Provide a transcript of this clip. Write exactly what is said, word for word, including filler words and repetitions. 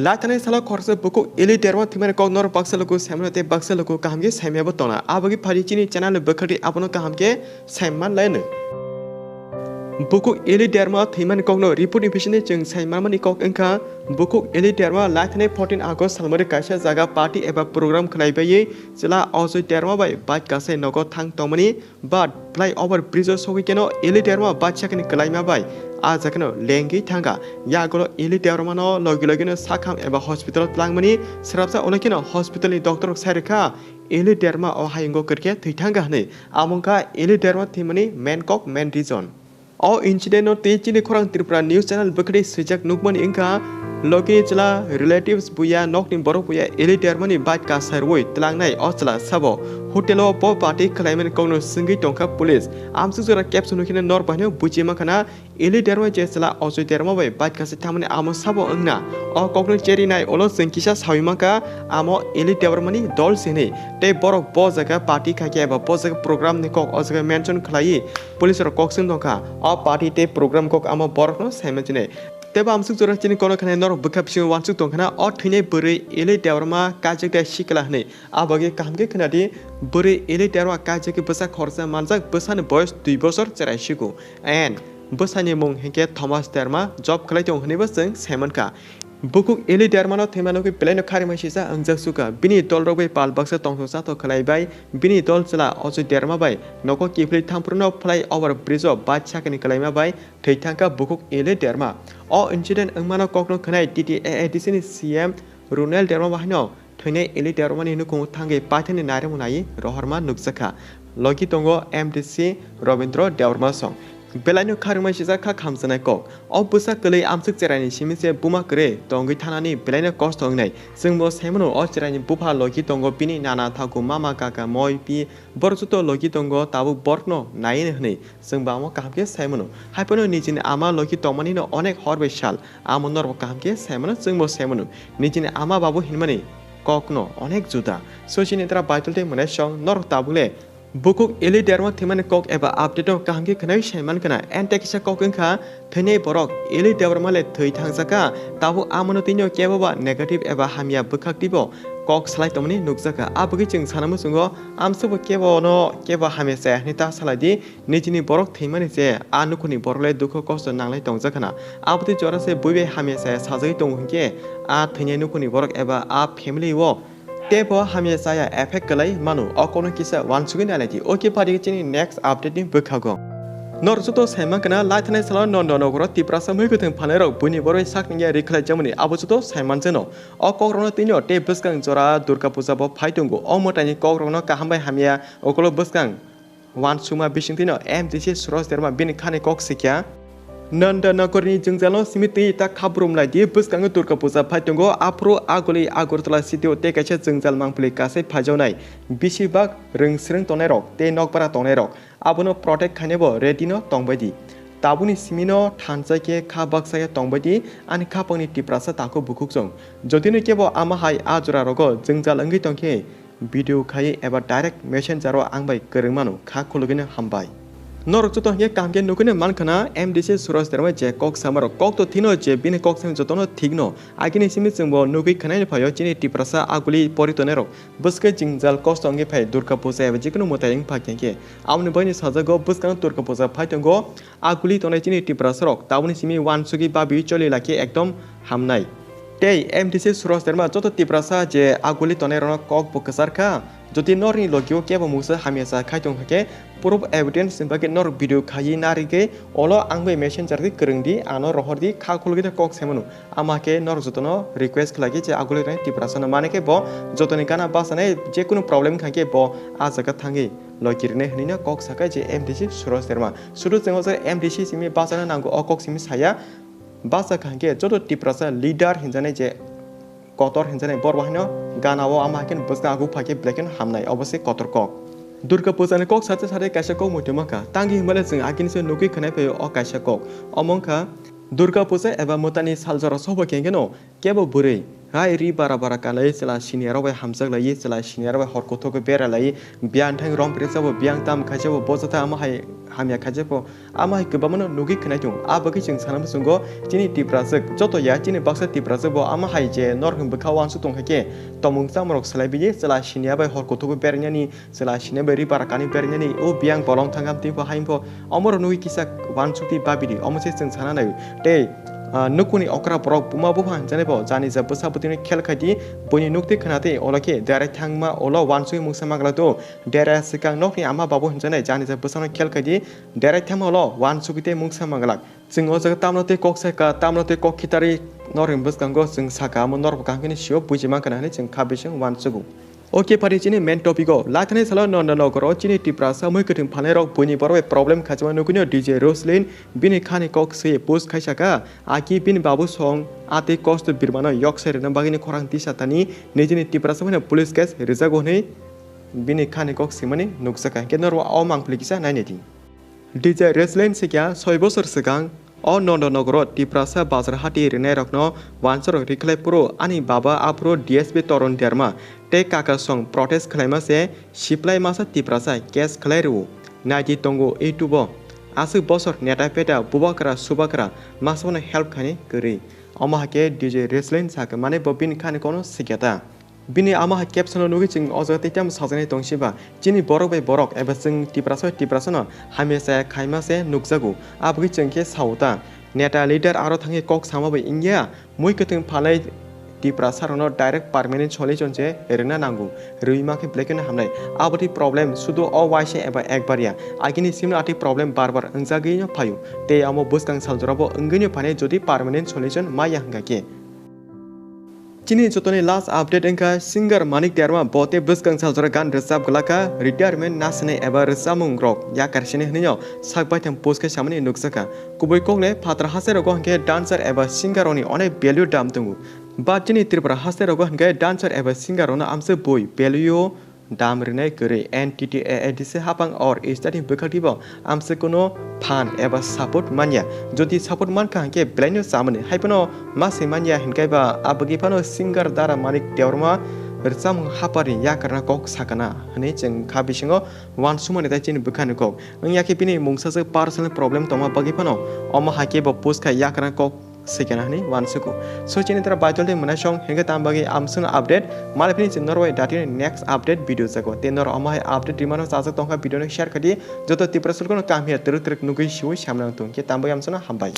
Laithani salo khoroksa bukhuk Eli Derma thwimani kok norok baksa luku saimano tei baksa luku kaham khe saimaya bo tongna. Aboni phadi chini channel ni bwkhakdi abono kaham khe saiman laino. Bukhuk Eli Derma thwimani kokno report ni bisingtwi chwng saimanmani kok wngkha, bukhuk Eli Derma laithani fourteen August salmari kaisa jaga party eba program khlaibai chwla Ajoy Derma bai bike kasai nogo thang tongmani But flyover bridge o sogwi keno Eli Derma bachakni kwlaima bai ah jagano lengwi thangkha. Yagulo Eli Dermano logi logino sakham eba hospital o twlangmani srapsa ulo keno hospital ni doctor rok sai rwkha Eli Derma o hayungo kwrwikhe thwi thangkha hwnwi. Amo wngkha Eli Derma thwimani main kok, main reason. O incident no tei chini khorang Tripura News Channel bwkhwtwi swijak nukmani wngkha, logini chwla, relatives buya, nokni borok buya Eli Dermani bike kasai rwui twlangnai o chwla sabo. Hotel o bo party khwlaimani kokno swngwi tongkha police. Amsuk jora caption nukhe nor bahaino buji mankha na Eli Derma je chwla Ajoy Derma bai bike kasai thangmani amo sabo wngna. O kokno cherinai ulo chwng kisa sawi mankha amo Eli Dermani dol se hwnwi. Tei borok bo jaga party khaikhe eba bo jaga program ni kok o jaga mention khlaiwi Police rok kok swng tongkha, o party tei program kok amo borokno saimansinai. Teibo amsuk jora chini kono khanai norok bwkha bisingo uansuk tongkhana, o thwinai bwrwi Eli Debbarma kaijak de sikla hwnwi. Abagwi kaham khe khnadi, bwrwi Eli Debbarma kaijak khe bwsa khoroksa manjak, bwsani boyos dui bosor cherai sigo. And bwsani mung hinkhe Thomas Debbarma, job khlai tongo hwnwibo chwng saimankha. Bukhuk Eli Debbarmano thwima nugwi belaino kharima sisa wngjak sukha. Bini dolrok bai pal baksa tongthok chathok khlai bai bini dol chwla Ajoy Debbarma bai nogo kiphilwi thangphruno flyover bridge-o bike sakani kwlaima bai thwi thangkha bukhuk Eli Debbarma. O incident wngmano kokno khwnai T T A A D C ni C M Runel Debbarma bai haino thwinai Eli Debbarmani nukhungo thangwi paithakni nairwkmung naiwi rohorma nukjakha. Logi tongo M D C Robindra Debbarma song. Belaino kharwngmai sijak kha khamjaknai kok. O bwsa kwlwi amswk cheraini simi se buma kwrwi tongwi thanani belaino kosto wngnai. Chwngbo saimano o cheraini bupha logi tongo, bini nana thaku, mama, kaka, moi, pi, borok joto logi tongo, tabuk borokno naiwi hwnwi chwngbo amo kaham khe saimano. Haiphano nijini ama logi tongmanino onek hor bai sal. Amo norok kaham khe saimano, chwngbo saimano. Nijini ama babu hinmani kokno onek juda. Sochini dra Baitul tei mwnai song norok tabuk le bukhuk Eli Debbarma thwimani kok eba update no kaham khe khwnai saiman khna. And tei kisa kok wngkha thwinai borok Eli Debbarma le thwi thangjakha, tabuk amono twino kebo ba negative eba hamya bwkhak twibo kok salai tongmani nukjakha. Abagwi chwng sana muchungo amsukbo kebo no kebo hamya chaya hwnwi ta salai di. Nijini borok thwimani je a nukhungni borok le dukhu kosto nanglai tongjakhana. Abotwi jora se bui bai hamya chaya sajagwi tongo hinkhe a thwinai nukhungni borok eba a family o teibo hamya chaya effect kwlai mano. O kokno kisa uansugwi nailai di. O khe pari chini next update ni bwkhago. Norok joto saimankha na laithanai salo Nondonogoro Tiprasa mui kwthwng phalnairok buini borok sak nungya ri khlai jamani abo joto saimanjano. O kokrokno twino tei bwskang jora Durga Puja bo phai tongo. O mwtaini kokrokno kaham bai hamya okolo bwskang Wansukma bisingtwino M D C Suraj Debbarma bini khani kok sikya. Nanda Nagarni jwngjalno simi twi ta khabrumlai di, bwskango Durga Puja phai tongo, aphuru Aguli Agartala city-o tei kaisa jwngjal mangpili kasai phaijaknai, bisi bak rwng swrwng tongnairok tei nokbara tongnairok abono protect khainaibo ready-no tongbai di. Tabukni simino thansa khe kha baksa khe tongbai di, ani khapangni Tiprasa takhuk bukhuk chwng. Jotino kebo ama hai a jora rogo jwngjal wngwi tongkhe, video khai eba direct messenger o ang bai kwrwng mano, kha khulugwino hambai. Norok joto hinkhe kaham khe nugwino mankha na M D C Suraj Debbarma je kok samarok kok to thino je bini kok sani jotono thikno. Agini simi chwngbo nugwi khwnai phaio chini Tiprasa Aguli pori tongnai rok bwswkhe jwngjal kosto wngwi phai Durga Puja eba jikunu mwtai wng pha khe. Aboni bagwino sajago bwskang Durga Puja phai tongo. Aguli tongnai chini Tiprasa rok tabukni simi wansugwi babi choli lakhi ekdom hamnai. Tei M D C Suraj Debbarma joto Tiprasa je aguli tongnai rokno kok bo kwchar kha. Jodi norni logio kebo mungsa hamya cha khai tong kha khe proof evidence ni bagwi norok video khaiwi narigwi olo ang bai messenger gwi kwrwng di, ano rohor di, kha khulugwi kok sai mano. Ama khe norok jotono request khlai khe je aguli tongnai Tiprasa no mane khe bo jotoni gana bachanai jekunu problem kha khe bo a jaga thangwi logi rwnai hwnwi no kok sakai je M D C Suraj Debbarma. Sudu chwng o jaga M D C simi bachana nango o kok simi saya. Bacha kha hinkhe joto Tiprasa leader hinjaknai je kotor hinjaknai borok haino gana o ama haikhe bwskang aguk phaikhe belai kheno hamnai obo se kotor kok. Durga Puja ni kok sate sate kaisa kok muitu mankha. Tangwi hinmale chwng agini se nugwi khwnai phaio o kaisa kok. Omo wngkha Durga Puja eba mwtani saljora sobo khe hinkhe no kebo bwrwi Hai ri bara bara kanlai chwla siniya rok bai hamjak lai, chwla siniya rok bai hor kuthuk bai bera lai, biyang thang rom pere sabo, biyang tam khai sabo, bo jata ama hai hamya khai jabo, ama hai kwbangma no nugwi khwnai tongo. A bagwi chwng sana muchungo chini Tipraswk joto ya, chini baksa Tipraswk bo ama hai je norok ni bwkha uansuk tong kha khe, tongmung chamung rok swlai bini chwla siniya bai hor kuthuk bai berainani, chwla siniya bai ri bara kani berainani, o biyang bolong thang ham twi pho hain pho, omo rok nugwi kisa uansuk twi babidi, omo se chwng sana nai. Tei, ah, nukuni okra borok buma bupha hinjani bo jani ja bwsa bwtwino khel khai di, buini nuk twi khwna twi, olo khe derai thangma olo uansugwi mungsa manglak do, derai swkang nokni ama babu hinjani jani ja bwsano khel khai di, derai thangma olo uansugwi tei mungsa manglak. Chwng o jaga tamno tei kok sai ka, tamno tei kok khitarwi norokni bwskango chwng saka, amo norok bo kaham khe sio buji mankha hinwi chwng kha bising uansugo. Ok, phari chini main topic o. Laithani salo Nondonogor o chini Tiprasa mui kwthwng phalnai rok buini borok bai problem khachima nukuni D J Roslin bini khani kok swi post khai saka, aki bini babu song atwi kosto birmano yok sai rwna bagini khorang tisa thani nijini Tiprasa bai police case rijago hinwi bini khani kok swimani nukjaka. Hinkhe norok o mangpili kisa nainai di. D J Roslin sikya soi bosor swkang o Nondonogoro Tiprasa bazar hati rwnairokno uansarok rikhlai phuru ani baba aphuru D S P Torun Derma tei kaka song protest khlaima se siplai masa Tiprasa case khlai rwo. Naidi tongo YouTube o. Aswk bosor neta peta bubakra subakra masano help khaini kwrwi. Omo hakhe D J Roslin sakhe mane bo bini khani kono sikya ta. Bini ama hai caption o nugwi chwng o jaga tei tamo sajaknai tong siba, chini borok bai borok eba chwng Tiprasa bai Tiprasa no hamya chaya khaima se nukjago, aboni chwng khe sao ta. Neta leader aro thangwi kok sama bai wngya, mui kwthwng phalnai Tiprasa rokno direct permanent solution se rwna nango, rwima khe belai kheno hamnai. Aboni problem sudu o waisa eba ekbar ya, agini simno atwi problem bar bar wngjagwi no phaio, tei amo bwskang saljora bo wngwi no phainai jodi permanent solution ma ya hwnkha khe. Chini jotoni last update wngkha singer Manik Derma bo tei bwskang saljora gan rwchap glakha retirement nasinai eba rwchapmung rok yakar sini hwnwi no sak baithang post khai samani nukjakha. Kubui kokle phatar haste rogo hwnkhe dancer eba singer rokni onek value dam tongo. But chini Tripura haste rogo hwnkhe dancer eba singer rokno amswk bui value o dam rwnai kwrwi N T T A A D C hapang or state ni bwkhak twibo amswk kuno phan eba support manya. Jodi support mankha hinkhe belaino chamani hai phano ma se manya hinkhe ba abagwi phano singer Dara Manik Debbarma rwchapmung hapari yakarna kok sakana hwnwi chwng kha bisingo uansukmani tei chini bwkhani kok. Wngya khe bini mungsajwk personal problem tongma bagwi phano omo hai khe bo post khai yakarna kok sikena hwnwi uansugo. So chini tara baitol tei mwnaisong hinkhe tam bagwi amswkno update malai phini chwng norbai datini next update video jago tei nor omo hai update rimano chajak tongkha video no share khadi joto Tripura sulkano kaham hiya twrwk twrwk nugwi siwi samnang tong khe tam bagwi amswkno hambai.